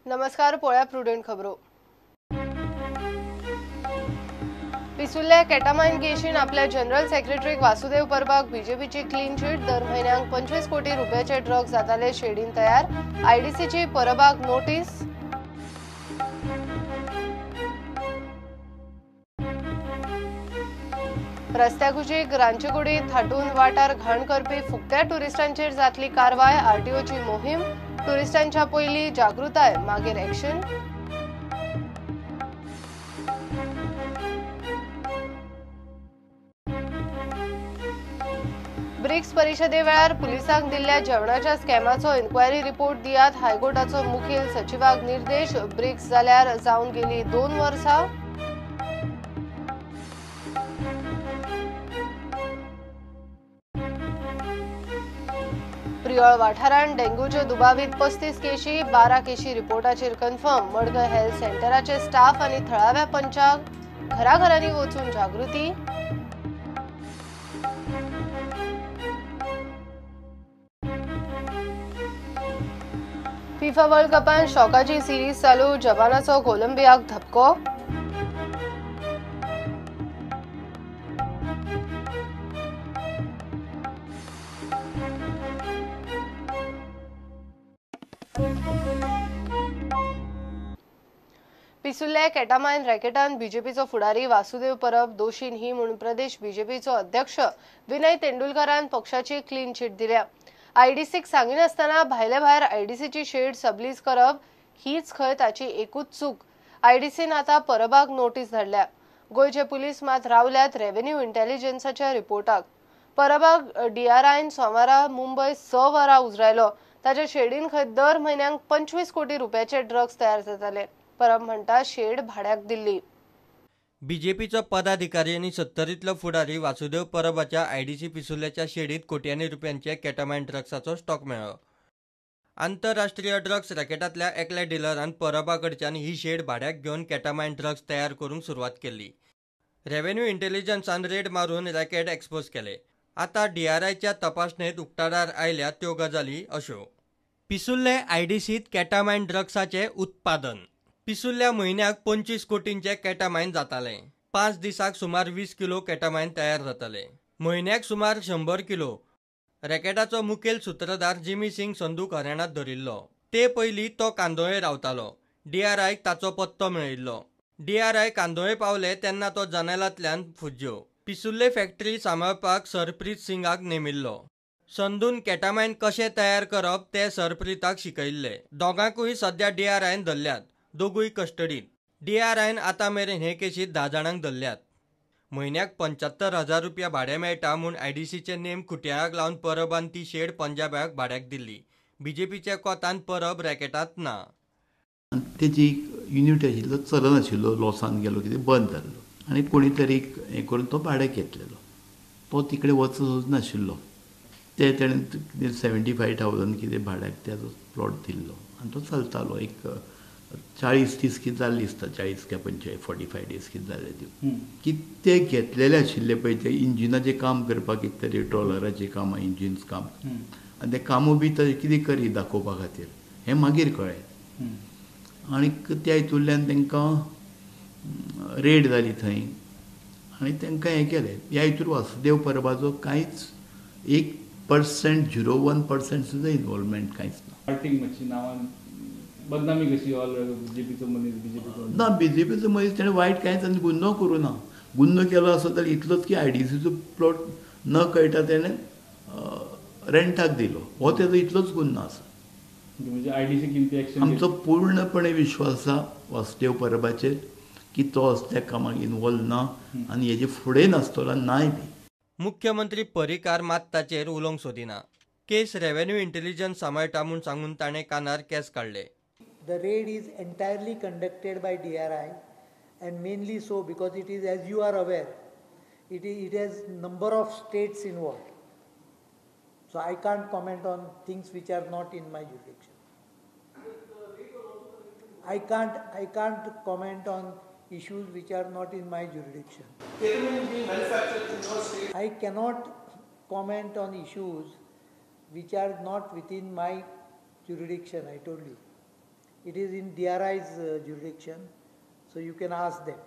नमस्कार, पळया प्रुडंट खबरो. पिसुल्ल्या केटामाइन केशीन आपल्या जनरल सेक्रेटरीक वासुदेव परबाक बीजेपीची क्लीन चिट. दर म्हयन्याक 25 कोटी रुपयाचे ड्रग्ज जाताले शेडीन तयार. आयडीसीची परबाक नोटीस. रस्त्या कुशीक रांचेकुडीत थाटून वाठार घाण करपी फुकट्या टुरिस्टांचेर जातली कारवाय. आरटीओची मोहीम. टुरिस्टांच्या पयली जागृताय, मागीर एक्शन. ब्रिक्स परिशदे वेळार पुलिसांक दिल्ल्या जेवणाच्या स्कॅमाचो इन्क्वायरी रिपोर्ट दियात. हायकोर्टाचो मुखेल सचिवाक निर्देश. ब्रिक्स जाल्यार जावन गेली 2 वर्सां. प्रियोळ वाठारांत डेंग्यूच्यो दुबावीत 35 केशी, 12 केशी रिपोर्टाचेर कन्फर्म. मडगांव हेल्थ सेंटराचे स्टाफ आनी थळाव्या पंचाक घराघरांनी वचून जागृती. फिफा वर्ल्ड कपान शॉकाची सिरीज चालू. जपानाचो कोलंबियाक धपको. पिसुल्ल्या केटामाइन रॅकेटान बीजेपीचो फुडारी वासुदेव परब दोशी न्ही म्हूण प्रदेश बीजेपीचो अध्यक्ष विनय तेंडुलकारान पक्षाची क्लीन चिट दिल्या. आयडीसीक सांगिनासतना भायले भायर आयडीसीची शेड सबलीज करप हीच खंय ताची एकूच चूक. आयडीसीन आतां परबाक नोटीस धाडल्या. गोंयचे पुलीस मात रावल्यात रेव्हेन्यू इंटेलिजन्साच्या रिपोर्टाक. परबाक डीआरआयन सोमारा मुंबय 6 वरां उजरायलो. ताच्या शेडीन खंय दर म्हयन्याक 25 कोटी रुपयाचे ड्रग्ज तयार जाताले. परब म्हणटा शेड भाड्याक दिल्ली. बीजेपीचो पदाधिकारी आनी सत्तरींतलो फुडारी वासुदेव परबाच्या आयडीसी पिसुल्ल्याच्या शेडीत कोट्यांनी रुपयांचे केटामाइन ड्रग्साचो स्टॉक मेळ्ळो. आंतरराष्ट्रीय ड्रग्स रॅकेटांतल्या एकल्या डिलरान परबा कडच्यान ही शेड भाड्याक घेवन केटामाइन ड्रग्स तयार करूंक सुरवात केल्ली. रेव्हेन्यू इंटेलिजन्सान रेड मारून रॅकेट एक्सपोज केले. आतां डीआरआयच्या तपासणेंत उक्ताडार आयल्या त्यो गजाली अश्यो. पिसुल्ले आयडीसीत केटामाइन ड्रग्साचें उत्पादन. पिसुल्ल्या म्हयन्याक 25 कोटींचे केटामाइन जाताले. 5 दिसाक सुमार 20 किलो केटामाइन तयार जाताले. म्हयन्याक सुमार 100 किलो. रॅकेटाचो मुखेल सूत्रधार जिमी सिंग संदूक हरियाणांत धरिल्लो. ते पयलीं तो कांदोळे रावतालो. डीआरआयक ताचो पत्तो मेळिल्लो. डीआरआय कांदोळे पावले तेन्ना तो जनेलांतल्यान फुज्ज्यो. पिसुल्ले फॅक्टरी सांबाळपाक सरप्रीत सिंगाक नेमिल्लो. संदून केटामाइन कशें तयार करप तें सरप्रीताक शिकयिल्लें. दोगांकूय सद्या डीआरआयन धरल्यात. दोगूय कस्टडीत. डीआरआयन आतां मेरेन हे केशीत 10 जाणांक धरल्यात. म्हयन्याक 75,000 रुपया भाडें मेळटा म्हूण आयडीसीचे नेम खुटयाळाक लावन परबान ती शेड पंजाबाक भाड्याक दिल्ली. बीजेपीच्या कोतान परब रॅकेटांत ना. तेजी युनिट आशिल्लो चलनाशिल्लो, लॉसान गेलो, कितें बंद जाल्लो आनी कोणी तरी हें करून तो भाड्याक घेतलेलो. तो तिकडे वचच नाशिल्लो. ते तेणें कितें 75,000 कितें भाड्याक तेजो प्लॉट दिल्लो आनी तो चलतालो. एक 40-30 कितें जाल्लें दिसता, 40 काय 45 45 डेज कितें जाल्ले त्यो की ते घेतलेले आशिल्ले पळय ते इंजिनाचें काम करपाक कितें तरी ट्रॉलराचें काम, इंजिन्स काम, आनी तें कामूय बी तशें कितें करी दाखोवपा खातीर हें मागीर कळ्ळें. आनी त्या हितूंतल्यान तांकां रेड जाली थंय आनी तांकां हें केलें. ह्या हितूर वासुदेव परबाचो कांयच 1%, 0.1% सुद्दां इनवॉल्वमेंट कांयच ना. बदनामी कशी ऑल बीजेपीचो मनीस, बीजेपीचो ना, बीजेपीचो मनीस तेणें वायट कांयच आनी गुन्नो करूं ना. गुन्नो केलो आसत जाल्यार इतलोच की आयडीसीचो प्लॉट न कळटा तेणें रेंटाक दिलो, हो तेजो इतलोच गुन्नो आसा. म्हणजे आयडीसी कितें एक्शन? आमचो पूर्णपणे विश्वास आसा वासुदेव परबाचेर की तो असल्या कामाक इनवॉल्व ना आनी हेजे फुडें नासतलो नाय बी. मुख्यमंत्री पर्रीकार मात ताचेर उलोवंक सोदिना. केस रेव्हेन्यू इंटेलिजन्स सांबाळटा म्हूण सांगून ताणें कानार केस काडले. The raid is entirely conducted by DRI, and mainly so because it is, as you are aware, it has number of states involved. So I can't comment on things which are not in my jurisdiction. I can't comment on issues which are not in my jurisdiction. I cannot comment on issues which are not within my jurisdiction, I told you. It is in DRI's jurisdiction, so you can ask them.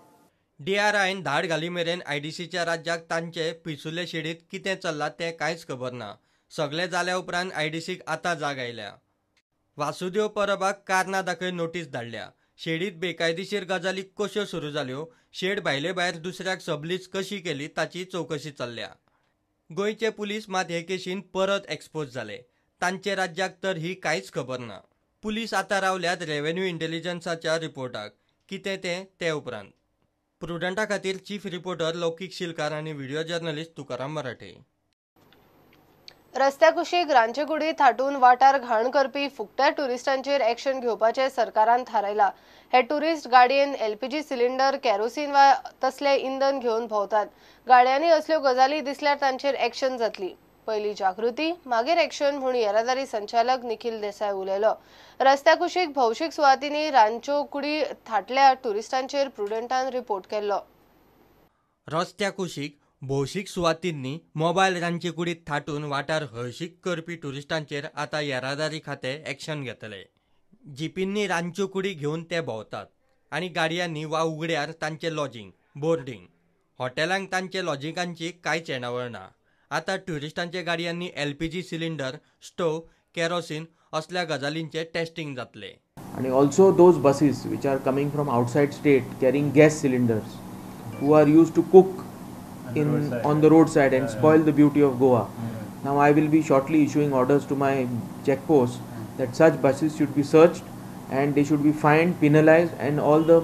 डीआरआयन धाड घाली मेरेन आयडीसीच्या राज्याक तांचे पिसुल्ले शेडीत कितें चल्लां तें कांयच खबर ना. सगळें जाल्या उपरांत आयडीसीक आतां जाग आयल्या. वासुदेव परबाक कारणां दाखय नोटीस धाडल्या. शेडीत बेकायदेशीर गजाली कश्यो सुरू जाल्यो, शेड भायले भायर दुसऱ्याक सबलीज कशी केली ताची चवकशी चल्ल्या. गोंयचे पुलीस मात हे केशीन परत एक्सपोज जाले. तांचे राज्याक तर ही कांयच खबर ना. पुलीस आतां रावल्यात रेव्हेन्यू इंटेलिजन्साच्या रिपोर्टाक, कितें तें ते उपरांत. प्रुडंटा खातीर चीफ रिपोर्टर लौकीक शिलकार आनी व्हिडिओ जर्नलिस्ट तुकाराम मराठे. रस्त्या कुशीक रांदचेकुडी थाटून वाठार घाण करपी फुकट्या ट्युरिस्टांचेर एक्शन घेवपाचें सरकारान थारायलां. हे ट्युरिस्ट गाडयेन एलपीजी सिलिंडर, केरोसीन वा तसलें इंधन घेवन भोंवतात. गाडयांनी असल्यो गजाली दिसल्यार तांचेर एक्शन जातली. पयली जागृती मागीर एक्शन म्हूण येरादारी संचालक निखिल देसाय उलयलो. रस्त्या कुशीक भौशीक सुवातींनी रांदच्यो कुडी थाटल्या ट्युरिस्टांचेर प्रुडंटान रिपोर्ट केल्लो. रस्त्या कुशीक भौशीक सुवातींनी मोबायल रांदचे कुडीत थाटून वाठार हळशीक करपी ट्युरिस्टांचेर आतां येरादारी खातें एक्शन घेतले. जिपींनी रांदच्यो कुडी घेवन ते भोंवतात आनी गाडयांनी वा उगड्यार तांचें लॉजींग, बोर्डींग. हॉटेलांक तांचे लॉजिंगांची कांयच येणावळ ना. आतां ट्युरिस्टांच्या गाडयांनी एलपीजी सिलिंडर, स्टोव, केरोसीन असल्या गजालींचें टेस्टिंग जातलें. आनी also those buses which are coming from outside state carrying gas cylinders who are used to cook on the roadside and spoil the beauty of Goa. Now I will be shortly issuing orders to my checkposts that such buses should be searched and they should be fined, penalized, and all the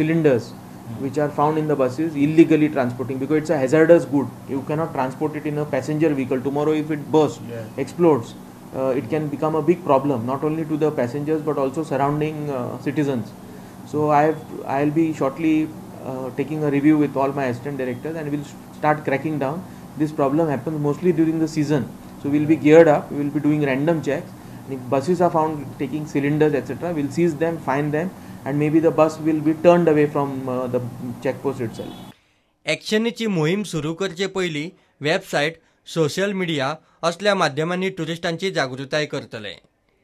cylinders which are found in the buses illegally transporting, because it's a hazardous good. You cannot transport it in a passenger vehicle. Tomorrow if it bursts, explodes, it can become a big problem not only to the passengers but also surrounding citizens. So I'll be shortly taking a review with all my assistant directors and we'll start cracking down. This problem happens mostly during the season, so we'll be geared up, we will be doing random checks, and if buses are found taking cylinders etc., we'll seize them, fine them, and maybe the bus will be turned away from the checkpost itself. ॲक्शनीची मोहीम सुरू करचे पयलीं website, social media असल्या माध्यमांनी ट्युरिस्टांची जागृताय करतले.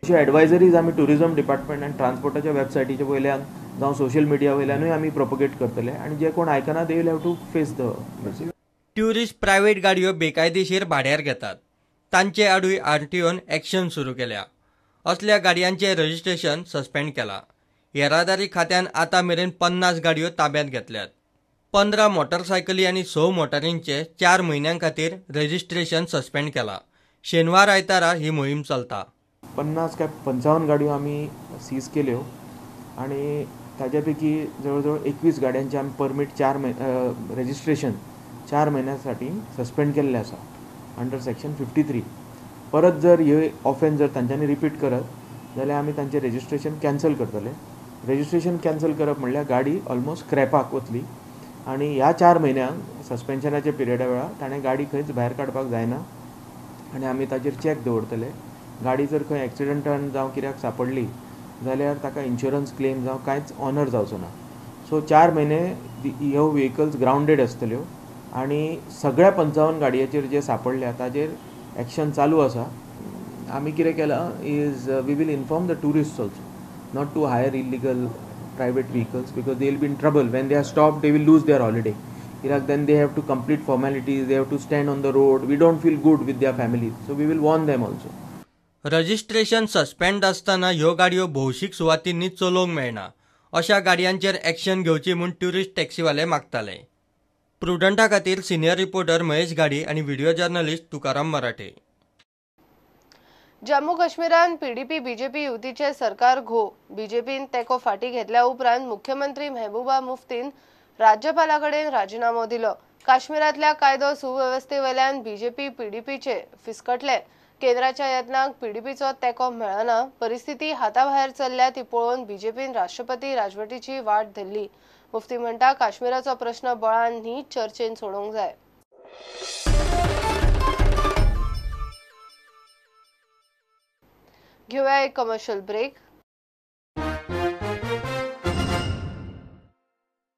अश्यो एडवायजरीज आमी टुरिजम डिपार्टमेंट आनी ट्रान्सपोर्टाच्या वेबसायटीच्या वयल्यान जावं सोशल मिडिया वयल्यानूय आमी प्रोपोगेट करतले आनी जे कोण आयकना they will have to face the. Tourist private गाडयो बेकायदेशीर भाड्यार घेतात, तांचे आडूय आरटीओन एक्शन सुरू केल्या. असल्या गाडयांचें रजिस्ट्रेशन सस्पेंड केलां. येरादारी खात्यान आतां मेरेन 50 गाडयो ताब्यांत घेतल्यात. 15 मोटरसायकली आनी 6 मोटारींचें 4 म्हयन्यां खातीर रजिस्ट्रेशन सस्पेंड केलां. शेनवार आयतारा ही मोहीम चलता. 50 काय 55 गाडयो आमी सीज केल्यो आनी ताज्या पैकी जवळ जवळ 21 गाड्यांचे आमी परमीट 4 रजिस्ट्रेशन 4 म्हयन्यासाठी सस्पेंड केल्लें आसा अंडर सेक्शन 53. परत जर हे ऑफेन्स जर तांच्यांनी रिपीट करत जाल्यार आमी तांचें रजिस्ट्रेशन कॅन्सल करतले. रजिस्ट्रेशन कॅन्सल करप म्हणल्यार गाडी ऑलमोस्ट स्क्रॅपाक वतली आनी ह्या 4 म्हयन्यांक सस्पेन्शनाच्या पिरियडा वेळार ताणें गाडी खंयच भायर काडपाक जायना आनी आमी ताचेर चॅक दवरतले. गाडी जर खंय एक्सिडंटान जावं कित्याक सांपडली जाल्यार ताका इन्शुरन्स क्लेम जावं कांयच ऑनर जावचो ना. सो 4 म्हयने ह्यो व्हेकल्स ग्रावंडेड आसतल्यो आनी सगळ्या 55 गाडयांचेर जे सांपडल्या ताजेर एक्शन चालू आसा. आमी कितें केलां is we will inform the tourist also not to hire illegal private vehicles because they will be in trouble. When they are stopped they will lose their holiday. कित्याक then they have to complete formalities, they have to stand on the road. We don't feel good with their families, so we will warn them also. Registration suspend आसतना ह्यो गाडयो भौशीक सुवातींनी चलोवंक मेळना अशा गाडयांचेर action घेवची म्हूण ट्युरिस्ट टॅक्सीवाले मागताले. प्रुडंटा खातीर सिनियर रिपोर्टर महेश घाडी आनी व्हिडिओ जर्नलिस्ट तुकाराम मराठे. जम्मू काश्मीरान पीडीपी बीजेपी युतीचे सरकार घो. बीजेपीन तेको फाटी घेतल्या उपरांत मुख्यमंत्री मेहबूबा मुफ्तीन राज्यपाला कडेन राजीनामो दिलो. काश्मीरांतल्या कायदो सुवेवस्थेवेल्यान बीजेपी पीडीपीचे फिसकटले. केंद्राच्या यत्नांक पीडीपीचो तेको मेळना. परिस्थिती हाताभायर चल्ल्या ती पळोवन बीजेपीन राष्ट्रपती राजवटीची वाट धरली. मुफ्ती म्हणटा काश्मीराचो प्रश्न बळान न्ही चर्चेन सोडोवंक जाय. घेवया एक कमर्शियल ब्रेक.